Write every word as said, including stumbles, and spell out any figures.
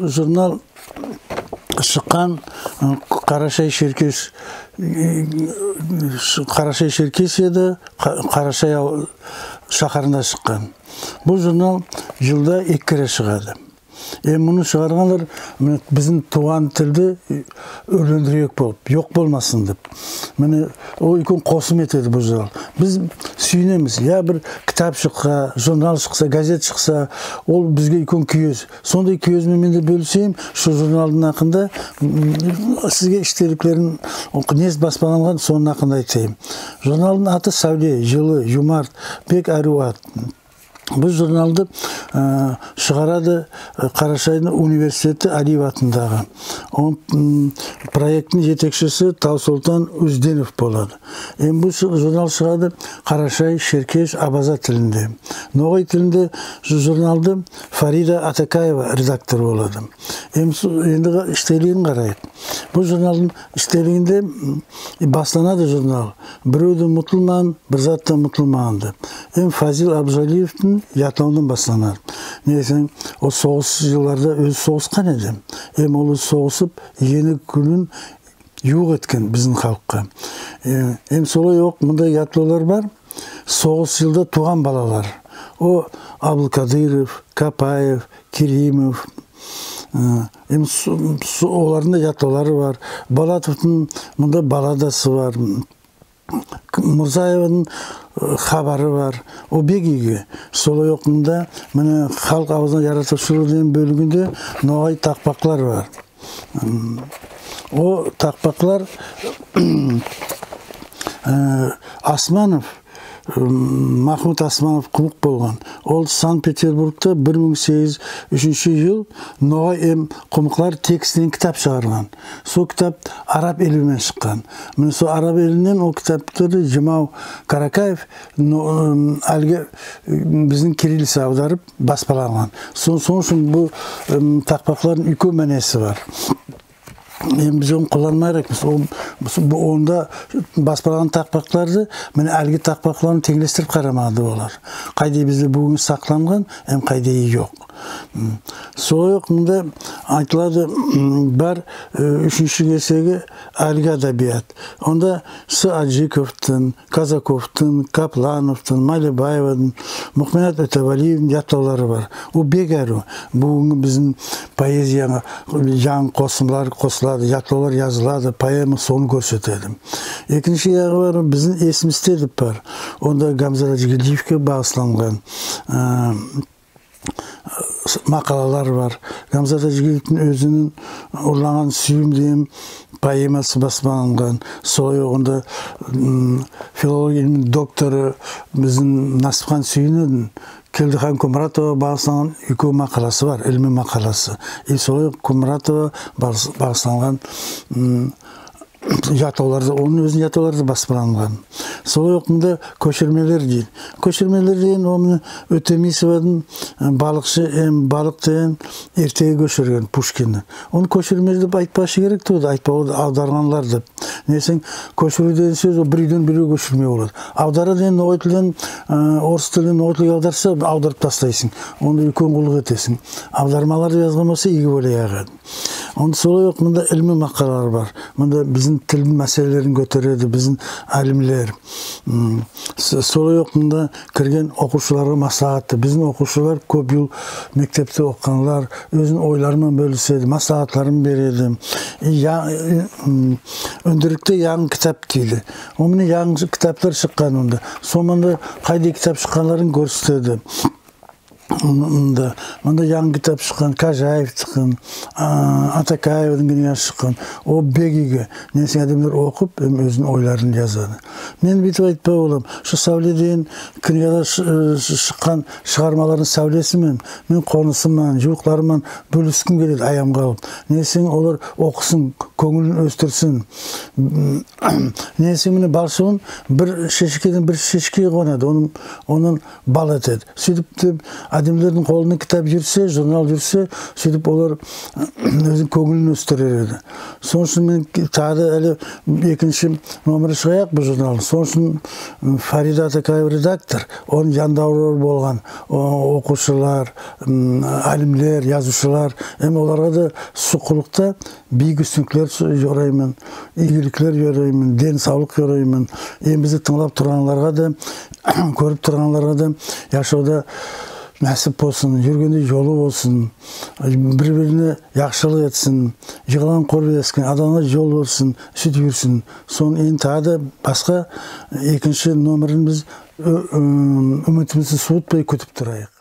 Журнал шыккан, ы, Карашай-Шеркеш, ы, Карашай-Шеркешьеде, Ка- Карашай ав- шахарында шыккан. Бул журнал йылда эки кере шыгады. Эм муны шыгарганлар, мине, бизим тувган тилди оьрлендирмеек болып, йок болмасын деп. Мине, ол уьйкен косым этеди бу журнал. Биз суьйинемиз, я бир китап шыкса, журнал шыкса, газет шыкса, ол бизге уьйкен куьез. Сондай куьез бен мен де боьлисейим, сол журналдынъ акында, м, сизге иштеликлерин, о, не баспаланган, сонынъ акында айтайым. Журналдынъ аты «Саьвле», йылы, юмарт, бек аьруьв ат. Бу журналды, аь, шыгарады, аь, Карашайдынъ университети Алиев атындагы. Онынъ, м, проекттинъ етекшиси Тавсолтан Узденов болады. Эм бу шы- журнал шыгады карашай, шеркеш, абаза тилинде. Ногай тилинде жу- журналды Фарида Атакаева редактор болады. Эм су- энди иштелигин карайык. Бу журналдынъ иштелигинде, м, басланады журнал «Бирев де мутылмаган, бир зат та мутылмаган» деп. Эм Фазиль Абдулжалиловтынъ ятлавыннан басланады. Неге десенъ, ол согыс йылларда оьзи согыскан эди. Эм ол согысып, енъуьв куьнин ювык эткен бизим халкка. Э, эм солай ок мундай ятлавлар бар. Согыс йылда тувган балалар. О Абдулкадыров, Капаев, Керимов. Э, эм с- с- олардынъ да ятлавлары бар. Балатовтынъ мунда балладасы бар. К- Мурзаевадынъ, э, хабары бар. О бек ийги. Солай ок мунда, мине, «Халк авызыннан яратувшылык» деген боьлигинде ногай такпаклар бар. М, о такпаклар, э, Османов, м, Махмуд Османов кумык болган. Ол Санкт-Петербургта бир мынъ сегиз юз уьшинши йыл «Ногай эм кумыклар» текстиннен китап шыгарган. Сол китап араб эли мен шыккан. Мине, сол араб элиннен ол китапларды Джамал Каракаев, но, м, аьлиги, м, бизим кириллица авдарып баспаланган. Сон- сонынъ уьшин бу, м, такпаклардынъ уьйкен маьнеси бар. Эм биз оны кулланмага керекпиз. Ол, бу- онда баспаланган такпакларды, мине, аьлиги такпаклар ман тенълестирип карамага да болар. Кайдай бизде буьгуьн сакланган, эм кайдай йок. М. Солай ок мунда айтылады, м, бар, э, уьшинши кесеги аьлиги адабият. Онда С. Аджиковтынъ, Казаковтынъ, Каплановтынъ, Малибаевадынъ, Мукминат Оьтевалиевадынъ ятлавлары бар. Ол бек аьруьв. Буьгуьнги бизим поэзияга янъы косымлар косылады, ятлавлар язылады, поэма соны коьрсетеди. Экинши ягы бар, «Бизим эсимизде» деп бар. Онда Гамзат Аджигельдиевке багысланган, э, с- макалалар бар. Гамзат Аджигельдиевтинъ оьзининъ «Урлаган суьйим» деген поэмасы баспаланган. Солай ок онда, м, филология илмининъ докторы бизим Насипхан Суьйиновадынъ Келдихан Кумратовага багысланган уьйкен макаласы бар, илми макаласы. И солай ок Кумратовага багыс- багысланган, м, ятлавлар да, онынъ оьзининъ ятлавлары да баспаланган. Солай ок мунда «Коьширмелер» дейди. «Коьширмелер» деген, ол мине Оьтемисовадынъ, э, «Балыкшы эм балык» деген эртеги коьширген Пушкиннинъ. Оны коьширме деп айтпага керек тувыл, айтпага болады авдарганлар деп. Неге десенъ, коьшируьв деген соьз, ол бир уьйден бир уьйге коьширмеге болады. Авдара деген ногай тилден, э, орыс тилден ногай тилге авдарса, авдарып таслайсынъ. Оны уьйкен куллык этесинъ. Авдармалар деп язган болса, ийги болаяк эди. Онда солай ок мунда илми макалалар бар. Мунда бизим тилдинъ маьселелерин коьтереди бизим алимлер. М, с- солай ок мунда кирген окувшыларга маслагаты. Бизим окувшылар коьп йыл мектепте окыганлар, оьзининъ ойлары ман боьлиседи, маслагатларын береди. И я- э, м, оьндирикте янъы китап дейди. Ол мине янъы китаплар шыккан онда. Соны ман да кайдай китап шыкканларын коьрсетеди. Мунда, мунда янъы китап шыккан, Кожаевтики, а, Атакаевадынъ книгасы шыккан. Ол бек ийги. Неге десенъ, аьдемлер окып, эм оьзининъ ойларын язады. Мен буьйтип айтпага боламан, сол «Саьвле» деген книгада шы- ы, шы- шыккан шыгармалардынъ саьвлеси мен, мен конысы ман, ювыклары ман боьлиским келеди, аямга алып. Неге десенъ, олар окысын, коьнъилин оьстирсин. М, неге десенъ, мине, бал шыбын бир шешекейден бир шешекейге конады, оннан, оннан бал этеди. Суьйтип те аьдемлердинъ колында китап юрсе, журнал юрсе, суьйтип олар оьзининъ коьнъилин оьстирер эди. Сонынъ уьшин мен тагы да аьли экинши номери шыгаяк бу журналдынъ. Сонынъ уьшин Фарида Атакаева редактор, онынъ янавырлары болган окувшылар, алимлер, язувшылар, эм оларга да сол куллыкта бийик уьстинликлер йорайман, ийгиликлер йорайман, ден савлык йорайман. Эм бизди тынълап турганларга да, коьрип турганларга да яшавда насип болсын, юргенде йолы болсын, бир-бирине яхшылык этсин, йыгылган коьрлескен, аьдемлер йол болсын, суьйтип юрсин. Соннан энди тагы да баска экинши номерин биз уьмитимизди сувытпай куьтип турайык.